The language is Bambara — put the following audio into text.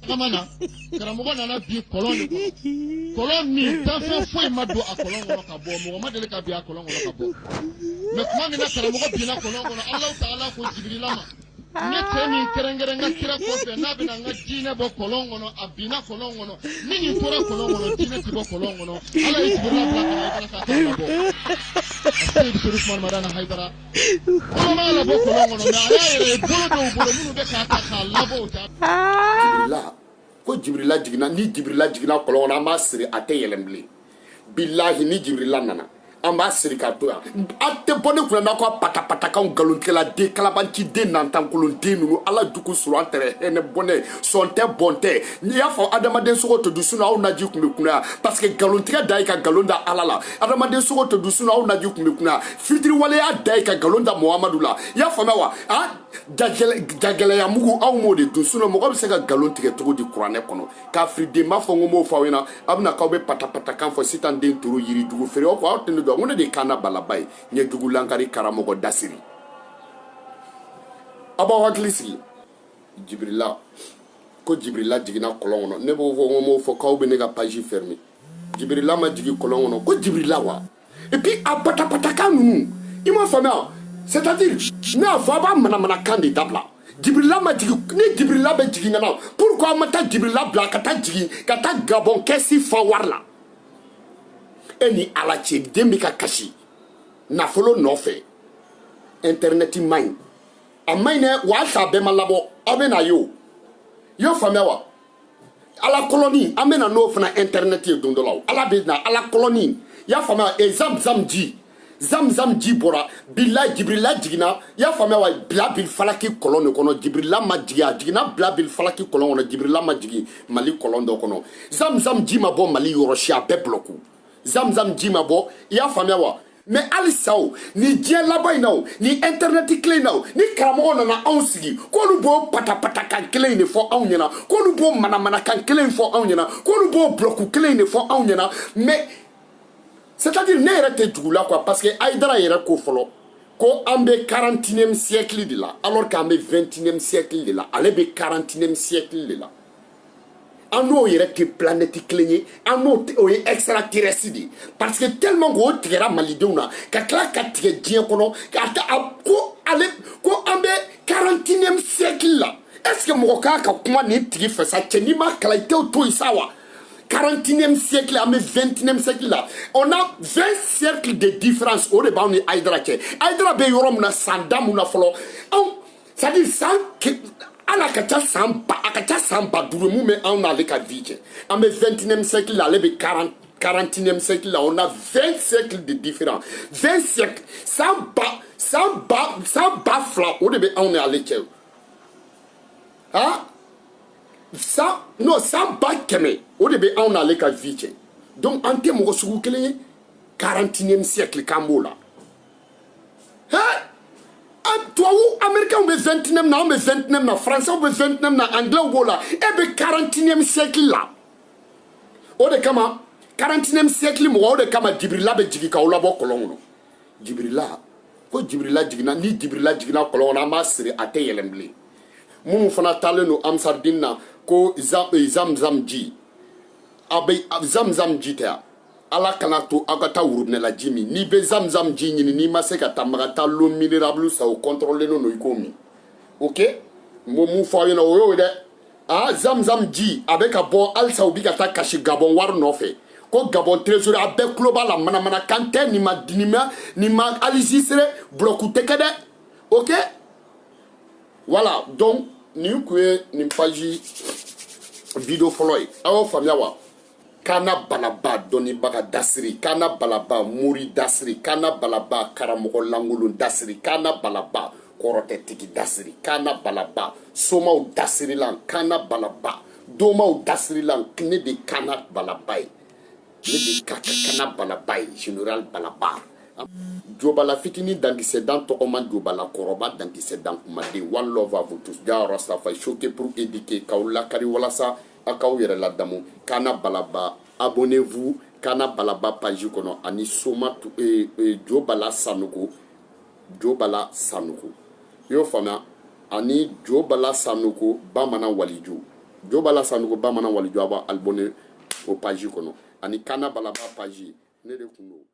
Tagama na, karamɔgɔ nana bin kɔlɔn de kɔnɔ, kɔlɔn min danfɛn foyi ma don a kɔlɔn kɔnɔ ka bɔ, mɔgɔ ma deli ka bin a kɔlɔn kɔnɔ ka bɔ. Mais tuma min na karamɔgɔ binna kɔlɔn kɔnɔ, Alahu taala ko Jibirila ma: n ye cɛ min kɛrɛnkɛrɛn n ka kira kɔfɛ n'a bɛna n ka diinɛ bɔ kɔlɔn kɔnɔ, a binna kɔlɔn kɔnɔ. Ni nin tora kɔlɔn kɔnɔ, diinɛ ti bɔ kɔlɔn kɔnɔ. Ala ye Jibirila bila ka na Hayidara k'a k'a labɔ. A Seyidi Serif Usumani Madani Hayidara bolo m'a labɔ kɔlɔn kɔnɔ, mais a y'a yɛrɛ ye bolo dɔw bolo minnu bɛ k'a ta k'a labɔ o t'a. Jibirila ko Jibirila jiginna, ni Jibirila jiginna kɔlɔn kɔnɔ, an b'a siri, a tɛ yɛlɛn bilen. Bilahi, ni Jibirila nana, an b'a siri k'a to yan, a tɛ bɔ ne kunna n'a ko patapatakanw. Nkalontigɛla den, kalabanci den, nantankolon den ninnu, ala jugu sɔrɔ an tɛrɛ hɛnɛ bɔnɛ sɔn tɛ bɔn tɛ. N'i y'a fɔ adamaden sogo tɛ dun, sinon aw naji tun bɛ kunaya, parce que nkalontigɛ da ye ka nkalon da Ala la. Adamaden sogo tɛ dun, sinon aw naji tun bɛ kunaya. Fitiriwaleya da ye ka nkalon da Muhamadu la. I y'a faamuya wa? A jagɛlɛya mugu, aw m'o de dun, sinon mɔgɔ bɛ se ka nkalon tigɛ cogo di kuranɛ kɔnɔ? Kafiriden b'a fɔ n ko m'o fɔ aw ɲɛna, aw bɛna k'aw bɛ patapatakan fɔ. Sitan den turu yiri jugu feere o ko aw tɛ ne dɔn. N ko ne de ye kana balaba ye, ɲɛjugu lankari karamɔgɔ dasiri. Aw b'aw hakili sigi. Jibirila ko Jibirila jiginna kɔlɔn kɔnɔ, ne b'o fɔ n ko m'o fɔ k'aw bɛ ne ka page fermer. Jibirila ma jigin kɔlɔn kɔnɔ, ko Jibirila wa. Et puis a patapatakan ninnu, i m'a faamuya, c'est à dire ne y'a fɔ a b'a manamanakan de dabila. Jibirila ma jigin. Ni Jibirila bɛ jigin ka na, pourquoi an ma taa Jibirila bila ka taa jigin ka taa Gabɔn kɛsi fa wari la? E ni Ala cɛ, den bɛ ka kasi nafolo nɔfɛ. Internet man ɲi, a man ɲi dɛ. Wa halisa a bɛɛ ma labɔ, aw bɛ n'a ye o. I y'o faamuya wa? Ala kɔlɔni, an bɛ na n'o fana internet ye don dɔ la o. Ala bɛ na ala kɔlɔni, i y'a faamuya? E zamzam ji, zamzam ji bɔra. Bilahi, Jibirila jiginna, i y'a faamuya wa? Bila bil falaki kɔlɔn de kɔnɔ. Jibirila ma jigin, a jiginna bila bil falaki kɔlɔn kɔnɔ. Jibirila ma jigin Mali kɔlɔn dɔ kɔnɔ. Zamzam ji ma bɔ Mali yɔrɔ si, a bɛɛ bulɔku. Zamzam ji ma bɔ, i y'a faamuya wa? Mais halisa o, ni diɲɛ laban in na o, ni internet kelen in na o, ni karamɔgɔ nana anw sigi k'olu b'o patapatakan kelen in de fɔ anw ɲɛna, k'olu b'o manamanakan kelen in fɔ anw ɲɛna, k'olu b'o bulɔku kelen in de fɔ anw ɲɛna. Mais c'est à dire ne yɛrɛ tɛ jugu la quoi, parce que Hayidara yɛrɛ ko fɔlɔ ko an bɛ 41e siècle de la, alors qu'an bɛ 21e siècle de la. Ale bɛ 41e siècle de la, an n'o yɛrɛ tɛ planète kelen ye, an n'o o ye extraterrestre de ye, parce que tellement k'o tigɛra malidenw na ka tila ka tigɛ diɲɛ kɔnɔ ka ta. A ko ale ko an bɛ 41e siècle la. Est ce que mɔgɔ kan ka kuma nin tigi fɛ sa? Cɛ, n'i ma kalan, i t'o to yen sa wa? 41e siècle, an bɛ 21e siècle la, on a 20 siècles de différence. O de b'anw ni Hayidara cɛ. Hayidara bɛ yɔrɔ min na, san da mun na fɔlɔ, anw, c'est à dire san hali a ka ca san ba, a ka ca san 5000 mun bɛ anw n'ale ka vie cɛ. An bɛ 21e siècle la, ale bɛ 40 41e siècle la. On a 20 siècles de différence, 20 siècles, san 2000, o de bɛ anw ni ale cɛ. Ah, san, non, san 100 000, o de bɛ anw n'ale ka vie cɛ. Donc an tɛ mɔgɔ sugu kelen ye. 41e siècle k'an b'o la. Hein, tubabu américain bɛ 29 na, anw bɛ 29 na, français bɛ 29 na, anglais b'o la, e bɛ 41e siècle la. O de kama 41e siècle mɔgɔ, o de kama Jibirila bɛ jigin k'aw labɔ kɔlɔn kɔnɔ. Jibirila ko Jibirila jiginna, ni Jibirila jiginna kɔlɔn kɔnɔ, an b'a siri, a tɛ yɛlɛn bilen. Minnu fana taalen don Amsaridini na ko zamzam ji, a bɛ zamzam ji tɛ yan. Ala kana to aw ka taa worobinɛla ji min. N'i bɛ zamzam ji ɲini, n'i ma se ka taa Maga, taa l'eau minérale san, o contrôlé don, i k'o min. Ok, n b'o mun fɔ aw ɲɛna, o y'o ye dɛ. Ah, zamzam ji a bɛ ka bɔ halisa, u bɛ ka taa kasi Gabɔn wari nɔfɛ ko Gabɔn trésor. A bɛɛ tulo b'a la, manamanakan tɛ. Nin ma, nin ma, nin ma enregistré, bloc tɛ kɛ dɛ. Ok, voilà. Donc nin kun ye nin page vidéo fɔlɔ ye. Aw y'o faamuya wa? Kana balaba dɔnnibaga dasiri, kana balaba mori dasiri, kana balaba karamɔgɔ lankolon dasiri, kana balaba kɔrɔtɛtigi dasiri, kana balaba somaw dasirilan, kana balaba domaw dasirilan. Ne de kana balaba ye, ne de ka kana balaba ye, général balaba jobala fitinin dankisɛ dan tɔgɔma, jobala kɔrɔba dankisɛ dan kumaden. One love à vous tous. Ja Rastafari, choqué pour éduquer, k'aw lakari walasa aw k'aw yɛrɛ ladamu. Kana balaba, abonnez-vous kana balaba page kɔnɔ ani soma jobala Sanogo, jobala Sanogo, i y'o faamuya, ani jobala Sanogo bamanan waliju. Jo b'a la Sanogo bamanan waliju, a b'a abonné o page kɔnɔ ani Kana Balaba page. Ne de kun don.